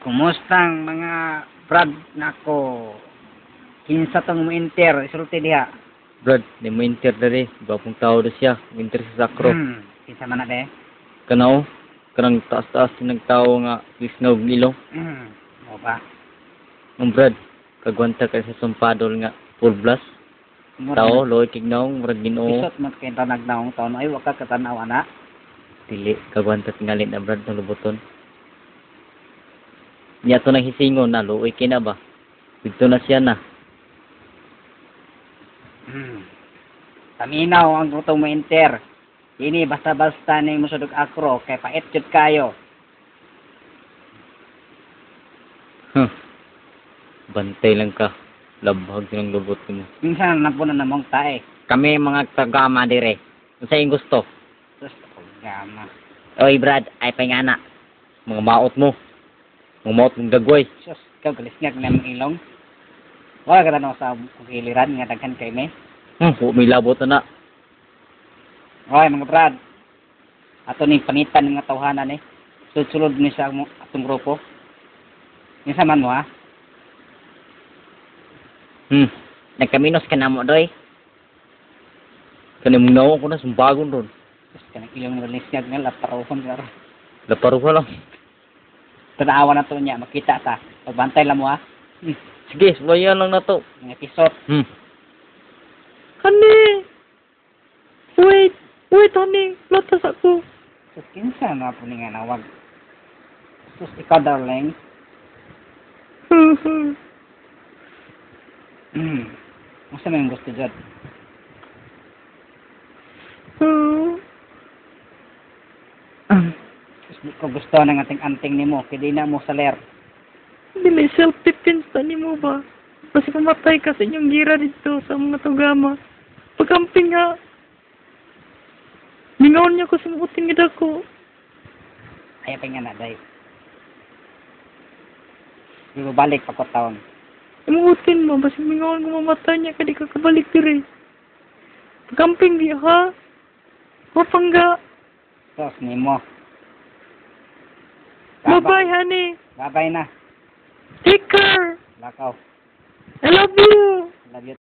Kumusta ang mga brad nako? Kinsa tong mo-enter isulti diha? Brad, di mo enter diri. Gwapong tao do siya. Mo enter sa sakro. Kinsa man na de? Kanaw, kanang taas-taas ng tao nga lisngaw og ilong. Mo ba? Ang brad, kagwanta kay sa sumpadol nga full blast. Tao, loy kignaong, murag Ginoo. Isot mo kay tanag naong taon ay wa ka katanaw ana. Dili, kagwanta tingali na, brad, ng lubuton. Niya to nang hisingon na, luoy kina ba? Dito na siya na. Paminaw ang gutong mo enter. Dini basta-basta ning mosudog akro kay pait jud kayo. Huh. Bantay lang ka. Labhag ng lubot mo. Minsan na po na namong tae. Kami mga tagama dire. Unsa iyong gusto? Sus, gama. Oy Brad, ay pangana. Mga maot mo. Mga maot mong dagway. Sus, ikaw galisngag na imong ilong. Wala ka tanaw sa kugiliran nga daghan kay me. May labot na na. Oy mga brad. Ato ning panitan nga tawhanan eh. Sulod-sulod ni sa atong grupo. Kinsa man mo ha? Nagkaminos ka na mo, doy. Kani mong naong ko na, sumbagon ron. Sus, kanang ilong galisngag nga laparohon ka. Laparo ka lang. Tanawa na to niya, makita ta. Pagbantay lang mo ha. Sige, sulayan lang na to. Mga pisot. Honey! Wait! Wait, honey! Latas ako. Sus, kinsa na po ni nga nawag. Sus, ikaw, darling. Unsa may gusto jud? Sus, di ko gusto ng ating anting nimo kay di na mo saler. Dili self-defense ta nimo ba? Basta mamatay ka sa inyong gira dito sa mga tugama. Pagkamping ha. Mingaon niya ko sa muting gid ako. Ayaw pa nga na day. Di mo balik pa ko taon. Imuutin mo, basta mingaon ko mamatay niya ka di ka kabalik diri. Pagkamping di ha. Mapangga. Sus, nimo. Bye-bye, honey. Bye-bye na. Take care. Lakaw. I love you. Love you.